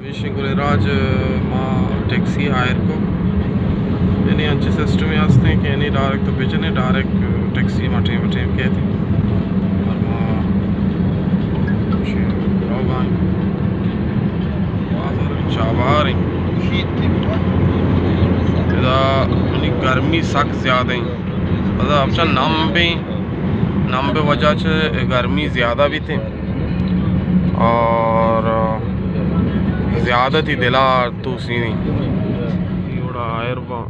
ایشی گلے راج ما ٹیکسی ہائر کو، یعنی انچیں سسٹمے ہستیں کہ یعنی ڈائریکٹ تو بجنے، ڈائریکٹ ٹیکسی ما ٹیم ٹیم کیت اور ما چی لوگ آئیں بازار چابہار ایں۔ ادا یعنی گرمی سک زیادہ ایں، ادا ہمچہ نم بیں، نم بے وجہ چہ گرمی زیادہ بیت ایں اور زیادہ تئی دلا توسینی۔ ایوڑا ہائر با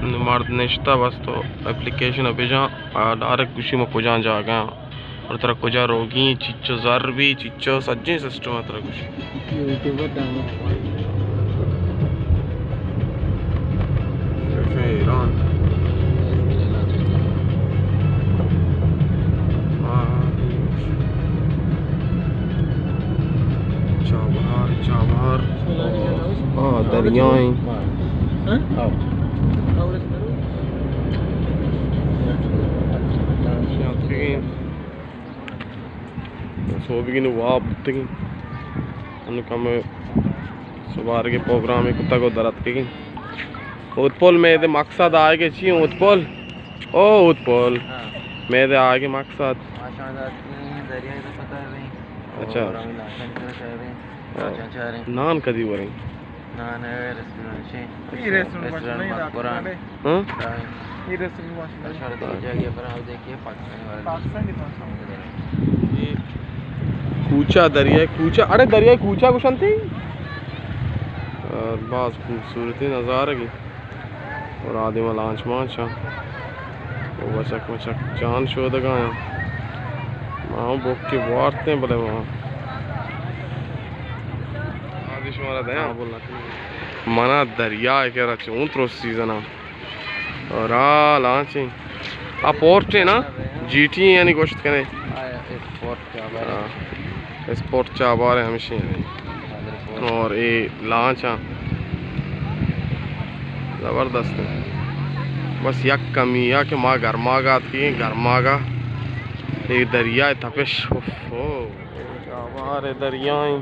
مرد نشتہ، بس تو اپلیکیشن بجاں، آ، ڈائریکٹ گوشی ما کجام جاگہ آں اور ترا کجا روگی، چچو زر بی، چچو سجیں سسٹم ترا گوشی۔ یوٹیوبر دانا۔ ایران۔ Chabahar, Chabahar. آ، دریائیں۔ سوبگین واب بوتگیں۔ انو کم سبارگے پروگرامے کتگ و در اتکگیں۔ اتپول، مئے دے مقصد آئیگے چی ایں اتپول؟ او اتپول۔ ہاں۔ مئے دے آئیگے مقصد۔ ما شان دات کی دریائے تو پتہ ہے۔ اچھا۔ اور ہمیں لاشن کرتا ہے۔ ہاں۔ لاشن چاریں۔ نان کدی وریں؟ نان ہے ریسٹورنٹ سے۔ یہ ریسٹورنٹ ریسٹورنٹ مقبرہ۔ ہاں؟ یہ ریسٹورنٹ واشنگ مشین۔ اشارہ دیکھیے، جائیے پر آپ دیکھیے، پاکستانی والے۔ پاکستانی، پاکستانی۔ یہ کوچہ، دریائے کوچہ، اڑے دریائے کوچہ گوشنتی۔ اور باز خوبصورتی نظارہ گی۔ اور آدم لانچ مانچ آں۔ او بچک مچک جان شودگا آں۔ ما ہم بوکی بوارتیں، بلے ما آدی شمارا دیاں۔ منا دریائے کرا چون ترسی زنا۔ اور آ لانچیں۔ آ پورٹ ہے نا؟ جی ٹی یعنی گوشت کنے۔ آ، ایکسپورٹ چابہار۔ ہاں۔ ایکسپورٹ چابہار ہے ہمیشی۔ اور اے لانچ آں۔ زبردست ہے۔ بس یک کمی یا کہ ما گرماگا اتکیں، گرماگا۔ اے دریائے تپش۔ اوف، اوف۔ چابہار دریائیں۔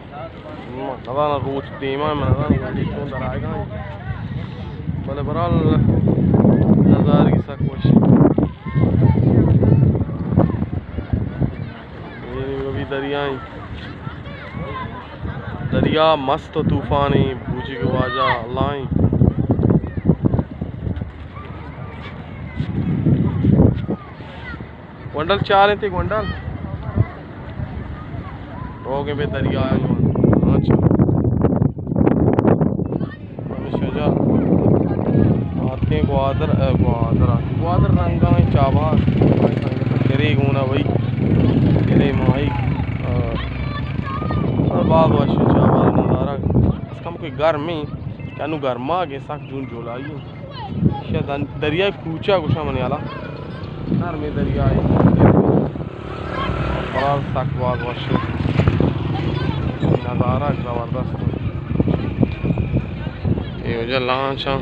نزاناں روچ دیما، من نزاناں روچ چون در آئیگا۔ بلے برحال نظارگی سک وش۔ اے بھی دریائیں۔ دریا مست و طوفانی، بوجی کے واجہ اللہ ایں۔ گونڈل چاریں تئی گونڈل۔ روگیں بے دریا آئیں۔ اچھا۔ ہمیشہ جا آتکیں گوادر، اے، گوادر آتکیں۔ گوادر رنگائیں چابہار۔ کرے گونا بھائی۔ کرے ماہی۔ آ، اور باز وش چابہار نظارہ۔ بس کم کوئی گرم ایں۔ کہ انو گرماگیں، سک جون جولائی ایں۔ ایشی ءَ دن-، دریائے کوچہ گوشاں منی ہیالا۔ نرمیں دریائے۔ برحال سک باز وش ایں۔ نظارہ زبردست ایں۔ اے وجہ لانچ ایں۔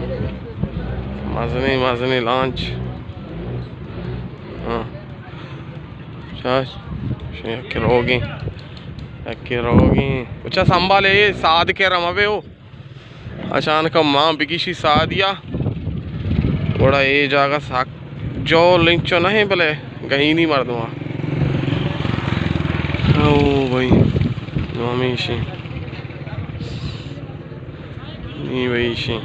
مزنیں، مزنیں لانچ۔ ہاں۔ چاش۔ یکے روگیں۔ یکے روگیں۔ اچھا سنبھالے، اے ساد کہ رمہ بے ہو۔ اچانک ما بگیشی سادیا، گڑا اے جاگہ سک جول انچو نہ ایں، بلے گہینی مردماں۔ او بھائی، نو ہمیشی۔ نی بھائی شی۔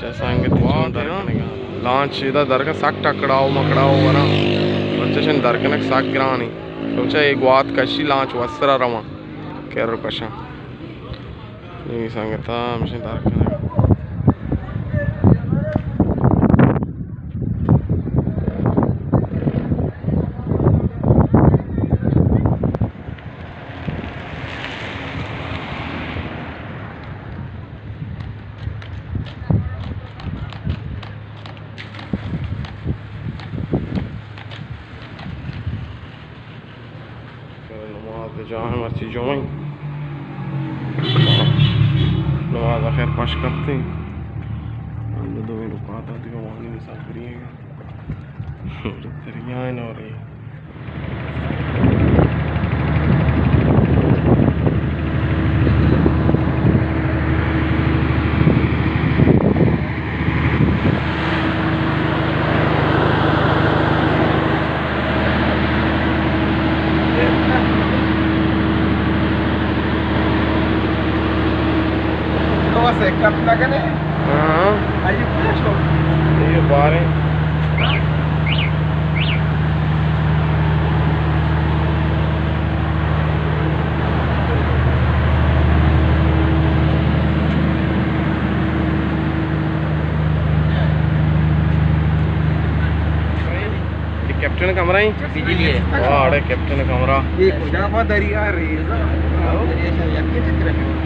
چہ سنگت چون در کنگا۔ لانچ ادا در کا سک ٹکڑاؤ مکڑاؤ وراں۔ پرچہ شن در کنگ سک گرانی۔ سوچا اے گوات کشی لانچ وسرا رواں۔ کر کشاں۔ نی سنگتا ہمشن در کنگ۔ نماز جاہ مرچی جمعہ۔ نماز آخر پش کپتیں۔ ہم دوئیں رکعت دیگہ وانی مسافری ہیں۔ دریائے نورے۔ گپ نہ کنے۔ ہاں۔ آئی کجا شو؟ یہ باریں۔ یہ کیپٹن کمرہ ہیں؟ بجلی ہے۔ واہ، اڑے کیپٹن کمرہ۔ یہ کجا پا دریا ریز؟ دریا شاید یکی چکر ہے۔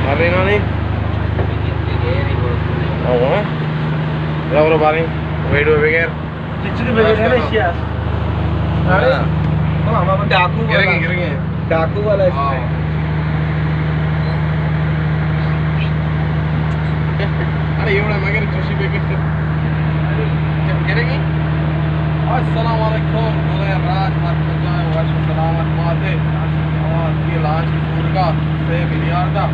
مرینا نہیں؟ ہاں، ہاں۔ رو رو باریں، ویڈیو بغیر۔ کچھ بھی بغیر ہے نا، ایشی آس۔ ارے، ہاں۔ تو ہمارا ڈاکو والا۔ گرگیں، گرگیں۔ ڈاکو والا ہے۔ ہاں۔ ارے، یہ بڑا مگر چوشی بے کے۔ گرگیں۔ السلام علیکم، دولا راج، ہر کجا وش سلامت باتے۔ اور یہ لانچ کی زورگا سے ملیارڈا۔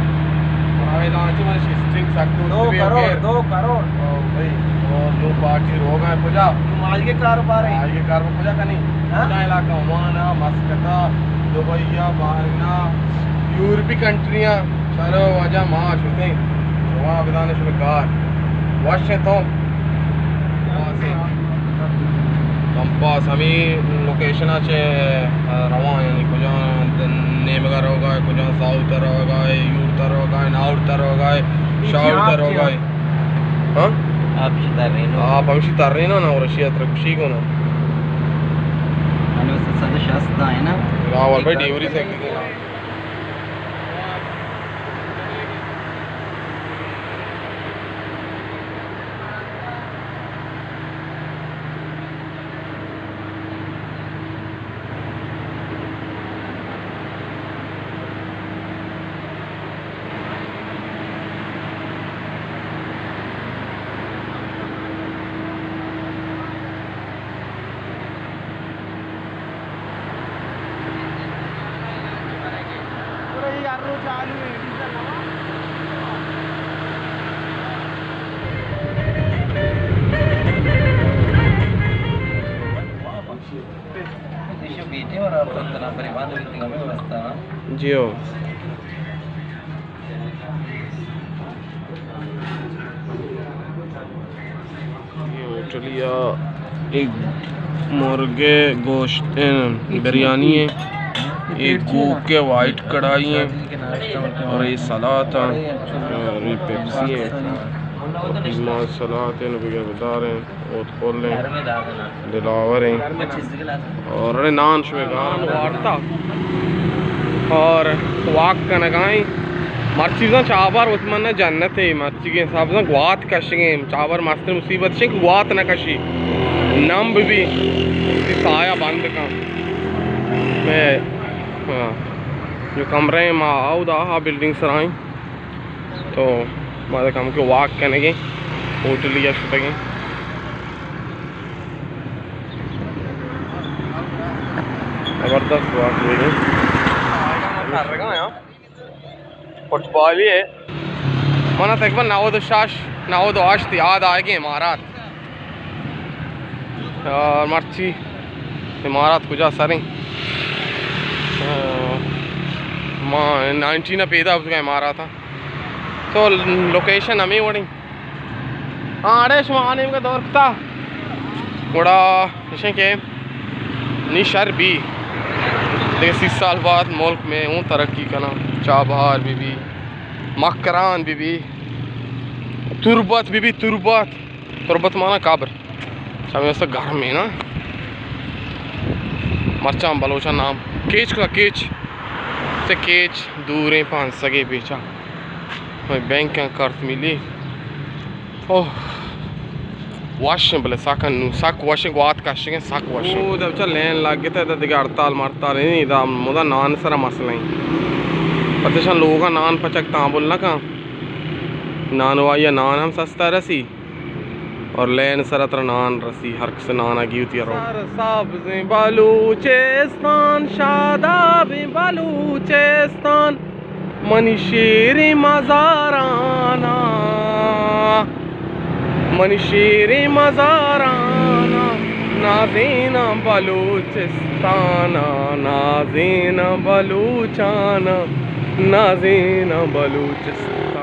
اور ہمیں لانچ میں اسٹرنگ سکتے دو کروڑ، دو کروڑ۔ او بھائی، او لوگ پارٹی روگا ہے کجا؟ مال کے کاروبار ہے۔ مال کے کاروبار کجا کنی؟ ہاں؟ کجا علاقہ؟ عمان، مسقط، دبئی، بحرین، یورپی کنٹریاں۔ چلو واجہ ما شتیں۔ شما بدان شما کار۔ وش تو۔ کمپاس ہمیں لوکیشن چے روان، یعنی کجا نیمگا روگا ہے، کجا ساؤتھ روگا ہے، یورت روگا ہے، نارتھ روگا ہے، شاؤتھ روگا ہے۔ ہاں؟ آپ چی ترین ہو؟ آپ ہمشی ترین ہو نا، اور اشی اتر کشی کو نا۔ انو سد شست ہے نا؟ راول بھائی ڈیوری سے کتنے؟ جی ہو۔ یہ ہوٹلیا ایک مرغ گوشت، اے، بریانی ہے، ایک گوک کے وائٹ کڑھائی ہے، اور یہ سلاد ہے، اور یہ پیپسی ہے، اور یہ سلاد ہے، بغیر بدار ہیں۔ اوت کل ہیں، دلاور ہیں، اور اڑے نان شمے گار وارتا اور واک کنگائیں۔ مرچی بزاں چابار وت من جنت ہے، مرچی کے حساب بزاں گوات کشگیں، چابار مستر مصیبت شک گوات نہ کشی، نمب بھی سایہ بند کن۔ میں، ہاں، جو کمرے ما آؤ دا ہا بلڈنگ سرائیں۔ تو ما کم کے واک کنگیں، ہوٹل یا شتگیں۔ زبردست واک بیگیں۔ فٹبال ہی ہے۔ من تقریباً نود و شش، نود و ہشت یاد آئے گے امارات۔ اور مرچی امارات کجا سریں؟ آ، ما نائنٹین پیدا بوتگا امارات۔ تو لوکیشن ہمیں وڑیں۔ ہاں، اڑے شما آ نیمگا دور کتا۔ گڑا اشیں کہ نی شر بی۔ دیگہ سی سال بعد ملک میں اوں ترقی کنا۔ چابہار بی بی، مکران بی بی، تربت بی بی، تربت۔ تربت مانا قبر۔ چمی است گرمیں نا۔ مرچاں بلوچاں نام کیچ کتا، کیچ۔ سے کیچ دوریں پانسگے پیچا۔ ہمے بینک ءَ کارت ملی۔ اوہ۔ وش ایں بلے سک نوں، سک وش ایں، گوات کشگ ایں، سک وش ایں۔ او، دا چا لین لگتا، دا دگہ ہڑتال مرتال نہیں، دا مدا نان سرا مسئلہ ایں۔ پرچہ شان لوگا نان پچک تامل نہ کن۔ نان وائی نان ہم سستا رسی۔ اور لین سرا ترا نان رسی، ہر کس نان آ گیوتی رو۔ سر سبزیں بلوچستان، شادابیں بلوچستان، منی شیریں مزارانا، منی شیریں مزارانا، نازیناں بلوچستان ءَ، نازیناں بلوچان ءَ، نازیناں بلوچستان۔